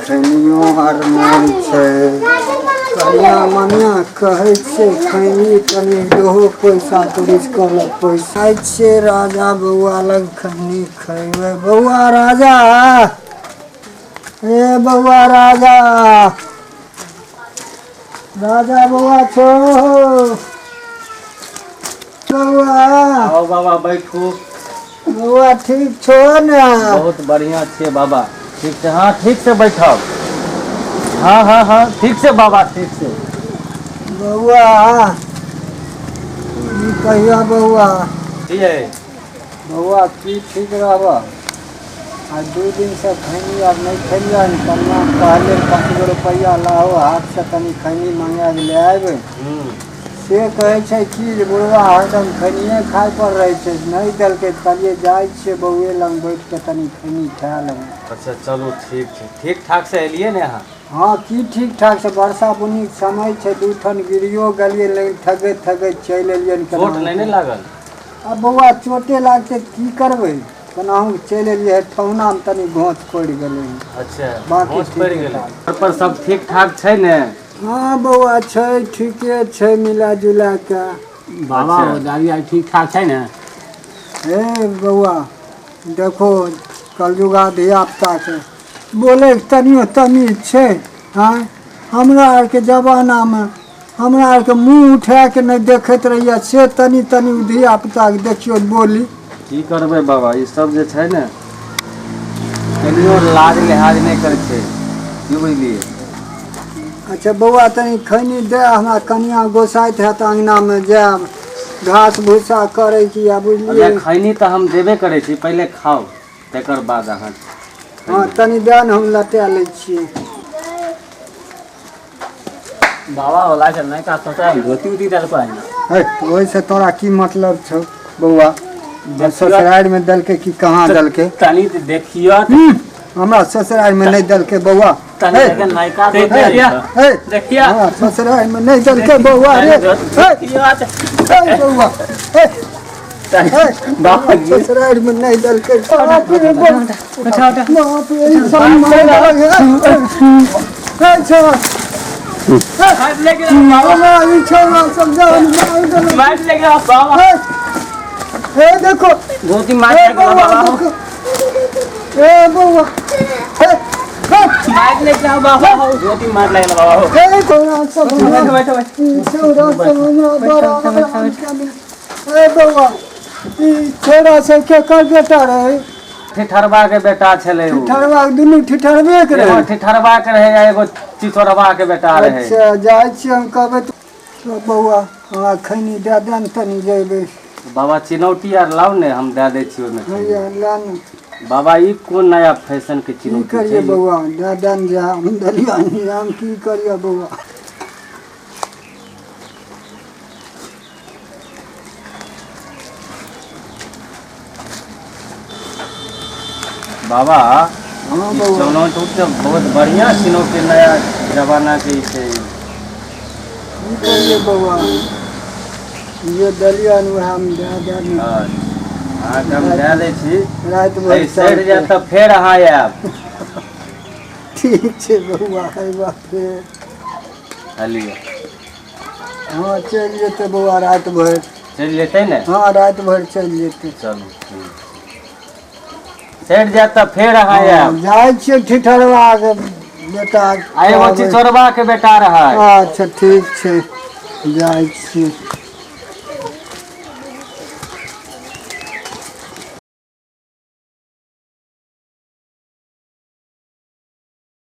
खैनियो आर नहि छै। कनिया मनिया कहै छियै खैनी कनि दहो, पैसा तोरी कहलक पैसा छियै। राजा बौआ लग खैनी खैबै। बौआ राजा, हे बौआ राजा, राजा बौआ छौ बौआ? आउ बाबा, बैठू। बौआ, ठीक छौ ने? बहुत बढ़िआँ छियै बाबा, ठीक छै। हाँ, ठीक से बैठब। हाँ हाँ हाँ, ठीक से बाबा, ठीक से। बौआ, ई कहिया बौआ? की है? बौआ, की ठीक रहबह? आ 2 दिनसँ खैनी आर नहि खेलियै। कनिया कहलियै 5 गो रुपैआ लाहो हाथसँ, कनि खैनी मँगा कऽ ले अयबै। से कहै छै कि जे बुढ़वा हरदम खैनिए खाइ पर रहै छै, नहि देलकै। तऽ कहलियै जाइ छियै बौए लग, बैठ कऽ तनि खैनी खा लेबै। अच्छा चलू, ठीक छै। ठीक ठाक से एलियै ने अहाँ? हँ, की ठीक ठाक से, वर्षा बुन्नीके समय छै, दू ठन गिरियो गेलियै, लेकिन ठगैत ठगैत चलि एलियै। चोट नहि ने लागल? आब बौआ, चोटे लागतै तऽ की करबै? केनाहु चलि एलियै। ठहुनामे तनि घोंच पड़ि गेलै। बाँकी घोंच पड़ि ठीके गेलै। ठाक। घर पर सब ठीक ठाक छै ने? हँ बौआ, छै, ठीके छै मिला जुला कऽ। बाबा, ओ दादी आर ठीक ठाक छै ने? हे बौआ, देखो कलयुगा धिया पुताके बोलैके तनियो तमीज छै? आँय, हमरा आरके जमानामे हमरा आरके मुँह उठा के नहि देखैत रहियै, से तनी तनी धिया पुताके देखियौ बोली। की करबै बाबा, ई सब जे छै ने, कनियो लाज लिहाज नहि करै छै, की बुझलियै? अच्छा बौआ, तनी खैनी दे हमरा, कनिया गोसाइत हैत अङ्गनामे, जायब घास भूसा करै की आ बुझलियै। खैनी तऽ हम देबे करै छी, पहिले खाउ, तकर बाद अहाँ। हँ, तनी दे ने, हम लटा लै छियै। बाबा वाला छै नयका सोचा धोती उती देलको है? है, ओहिसँ तोरा की मतलब छौ बौआ? ससुरारिमे देलकै कि कहाँ देलकै? तनी तऽ देखियो। हमरा ससुरारिमे नहि देलकै बौआ। तनी हे, देखे नयका हे, धोती। हे, देखियो। हमरा ससुरारिमे नहि देलकै बौआ रे। हे, देखियो। हे बौआ, हे, हे, बाबा। ससुरारिमे नहि देलकै। बाप रे बाप, बाप रे, ई सब मारि देलक। हे, हे, छौड़ा, हमरा ई छौड़ा सब जान मारि देलक। मारि ले गेला बाबा। हे, हे, देखो। धोती मारि हे ले गेला। बौआ। बाबा। देखो, हे बौआ, हे, हे। मारि ले गेला बाबा हो, धोती मारि ले गेला बाबा हो। हे छौड़ा सब हमरा बैठो, बैठो। ई छौड़ा सब हमरा बड़ा हे बौआ, ई छौड़ा सब केकर बेटा रहे? ठिठरबा के बेटा छलै ओ। ठिठरवा? दुनू ठिठरबे के एगो रहे? ठिठरबा के रहे आ एगो चिचोरबा के बेटा रहे। अच्छा, जाइ छियै हम, कहबै तो बौआ, हमरा खैनी दए दे ने, तनी जैबै। बाबा, चिनौटी आर लाउ ने, हम दए दै छी ओहिमे खैनी। हैया ला ने। बाबा, ई कोन नया फैशन के की चिनौटी करियै छै? बौआ, दए दे ने, जा हम देलियै, हम की करियै बौआ? बाबा। हँ ई बौआ। चुनौती तऽ बहुत बढ़िया चिनौटी, नया जमाना के ई छै। की करियै बौआ, जे देलियै वएह हम दए दे ने। हँ, अहाँके हम दए दै छी। राति भरि एहि सड़ि जायत चलतै। तऽ फेर अहाँ आयब। ठीक छै बौआ, अयबा फेर। लिअ। हँ, चलि जेतै बौआ राति भरि। चलि जेतै ने? हँ, राति भरि चलि जेतै। चलू ठीक, सड़ि जायत तऽ फेर अहाँ आयब। जाइ छियै ठिठरवा के बेटा। आ एगो चिचोरबा के बेटा रहै। अच्छा, ठीक छै, जाइ छियै।